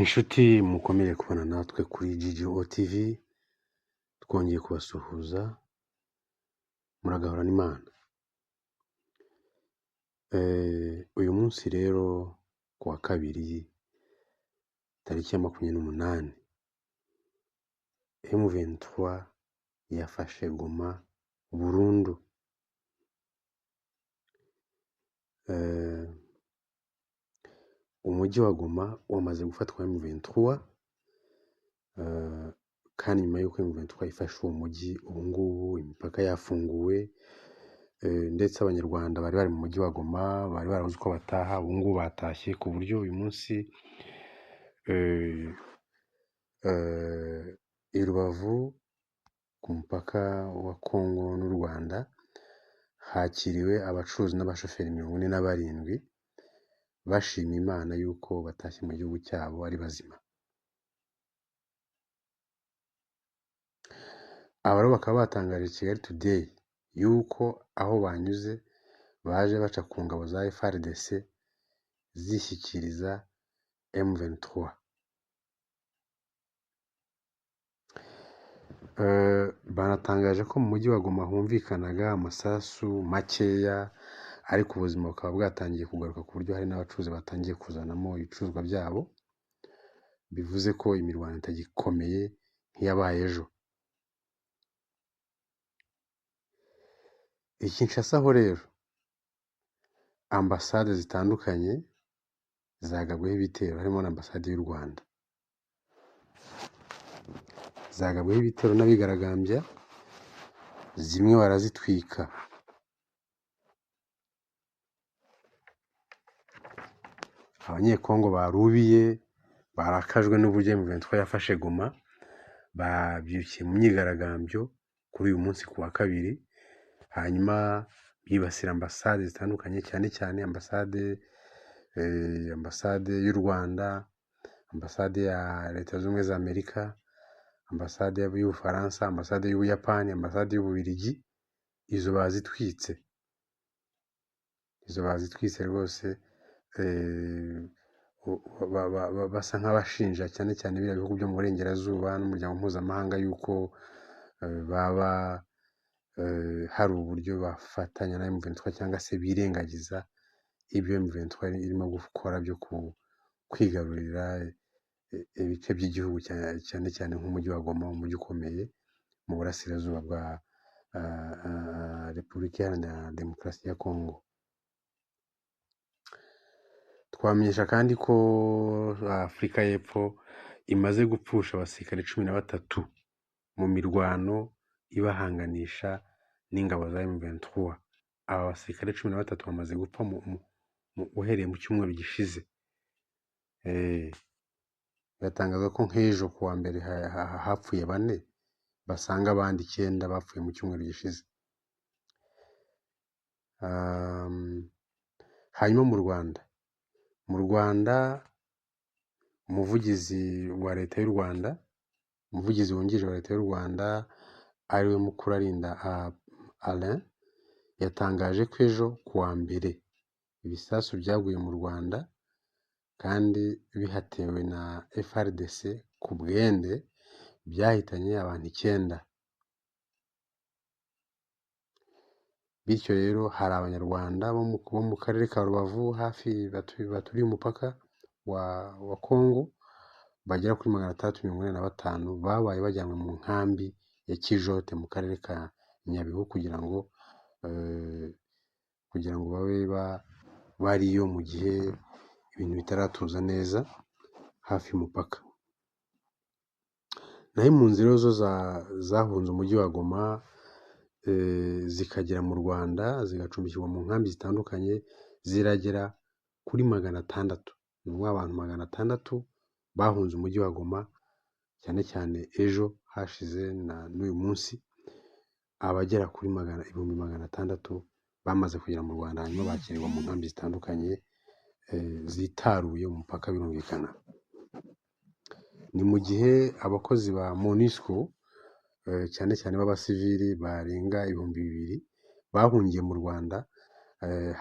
Inshuti mukomeje kubana natwe kuri GGO TV, twongeye kubasuhuza, muragahorana Imana. Uyu munsi rero ku wa kabiri tariki ya 28, M23 yafashe Goma burundu. Umujyi wa Goma wamaze gufatwa na M23, kandi nyuma y'uko M23 ifashe uwo mujyi, ubu ngubu imipaka yafunguwe, ndetse Abanyarwanda bari bari mu mujyi wa Goma bari barabuze uko bataha, ubu ngubu batashye, ku buryo uyu munsi i Rubavu ku mupaka wa Congo n'u Rwanda hakiriwe abacuruzi n'abashoferi 47 bashima Imana yuko batashye mu gihugu cyabo ari bazima. Aba rero bakaba batangarije Kigali Today yuko aho banyuze baje baca ku ngabo za FARDC zishyikiriza M23. Banatangaje ko mu mujyi wa Goma humvikanaga amasasu makeya, ariko ubuzima bukaba bwatangiye kugaruka, ku buryo hari n'abacuruzi batangiye kuzanamo ibicuruzwa byabo, bivuze ko imirwano itagikomeye nk'iyabaye ejo. I Kinshasa ho rero ambasade zitandukanye zagabweho ibitero, harimo na ambasade y'u Rwanda. Zagabweho ibitero n'abigaragambya, zimwe barazitwika. Abanyekongo barubiye, barakajwe n'uburyo M23 yafashe Goma, babyukiye mu myigaragambyo kuri uyu munsi ku wa kabiri, hanyuma bibasira ambasade zitandukanye, cyane cyane ambasade y'u Rwanda, ambasade ya Leta Zunze Ubumwe za Amerika, ambasade y'Ubufaransa, ambasade y'Ubuyapani, ambasade y'Ububiligi. Izo bazitwitse, izo bazitwitse rwose, basa nk'abashinja cyane cyane biriya bihugu byo mu burengerazuba n'umuryango mpuzamahanga yuko baba hari uburyo bafatanya na M23 cyangwa se birengagiza ibyo M23 irimo gukora byo kwigarurira ibice by'igihugu, cyane cyane nk'umujyi wa Goma, umujyi ukomeye mu burasirazuba bwa Repubulika Iharanira Demokarasi ya Kongo. Twamenyesha kandi ko Afurika y'Epfo imaze gupfusha abasirikare 13 mu mirwano ibahanganisha n'ingabo za M23. Aba basirikare 13 bamaze gupfa uhereye mu cyumweru gishize. Biratangaza ko nk'ejo ku wa mbere hapfuye 4, basanga abandi 9 bapfuye mu cyumweru gishize. Hanyuma mu Rwanda umuvugizi wa leta y'u Rwanda, umuvugizi wungirije wa leta y'u Rwanda ariwe Mukurarinda Alain, yatangaje ko ejo ku wa mbere ibisasu byaguye mu Rwanda kandi bihatewe na FARDC ku bwende byahitanye abantu 9. Bityo rero hari Abanyarwanda bo mu karere ka Rubavu hafi baturiye umupaka wa Kongo bagera kuri 645 babaye bajyanwe mu nkambi ya Kijote mu karere ka Nyabihu kugira ngo babe bariyo mu gihe ibintu bitaratuza neza hafi y'umupaka. Naho impunzi rero zo zahunze umujyi wa Goma, zikagera mu Rwanda, zigacumbikirwa mu nkambi zitandukanye, ziragera kuri 600. Ni ukuvuga abantu 600 bahunze umujyi wa Goma, cyane cyane ejo hashize n'uyu munsi, abagera kuri 600,000 bamaze kugera mu Rwanda, hanyuma bakirirwa mu nkambi zitandukanye zitaruye umupaka birumvikana. Ni mu gihe abakozi ba MONUSCO cyane cyane b'abasivili barenga 2000 bahungiye mu Rwanda,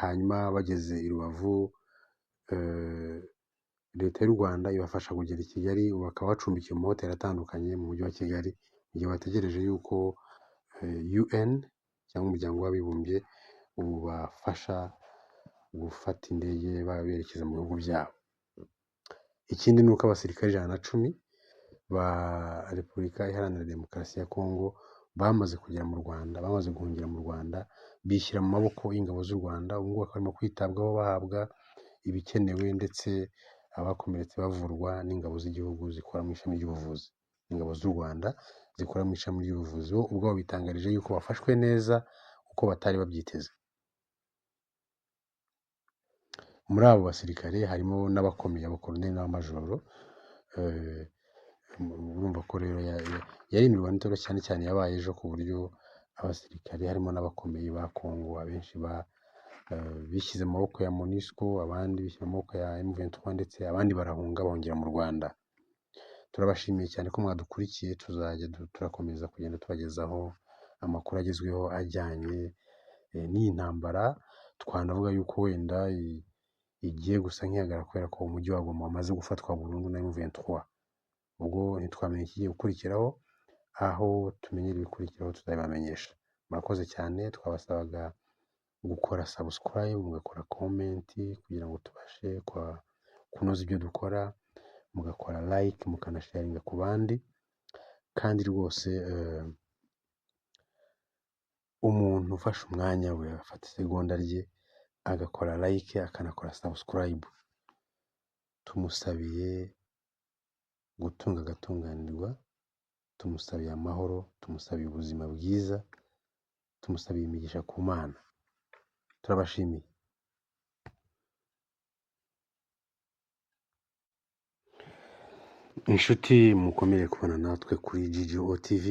hanyuma bageze i Rubavu, Leta y'u Rwanda ibafasha kugera i Kigali, ubu bakaba bacumbikiwe mu mahoteli atandukanye mu mujyi wa Kigali, mu gihe bategereje yuko UN cyangwa umuryango w'abibumbye ubafasha gufata indege berekeza mu bihugu byabo. Ikindi ni uko abasirikare 110 ba Repubulika Iharanira Demokarasi ya Kongo bamaze kugera mu Rwanda, bamaze guhungira mu Rwanda, bishyira mu maboko y'ingabo z'u Rwanda, ubu ngubu bakaba barimo kwitabwaho bahabwa ibikenewe ndetse abakomeretse bavurwa n'ingabo z'igihugu zikora mu ishami ry'ubuvuzi. Ingabo z'u Rwanda zikora mu ishami ry'ubuvuzi, bo ubwabo bitangarije yuko bafashwe neza uko batari babyiteze. Muri abo basirikare harimo n'abakomeye, abakoloneli n'abamajoro, urumva ko rero yari imirwano itoroshye cyane cyane yabaye ejo, ku buryo abasirikare harimo n'abakomeye ba Kongo abenshi bishyize mu maboko ya MONUSCO, abandi bishyira mu maboko ya M23 ndetse abandi barahunga bahungira mu Rwanda. Turabashimiye cyane ko mwadukurikiye, tuzajya turakomeza kugenda tubagezaho amakuru agezweho ajyanye n'iyi ntambara. Twanavuga yuko wenda igiye gusa nk'ihagarara kubera ko umujyi wa Goma wamaze gufatwa burundu na M23. Ubwo ntitwamenya ikigiye gukurikiraho, aho tumenyera ibikurikiraho tuzabibamenyesha. Murakoze cyane, twabasabaga gukora subscribe, mugakora comment kugira ngo tubashe kunoza ibyo dukora, mugakora like, mukanasharinga ku bandi, kandi rwose umuntu ufashe umwanya we agafata isegonda rye agakora like akanakora subscribe, tumusabiye gutunga agatunganirwa, tumusabiye amahoro, tumusabiye ubuzima bwiza, tumusabiye imigisha ku Mana. Turabashimiye. Inshuti mukomere kubana natwe kuri GGO TV.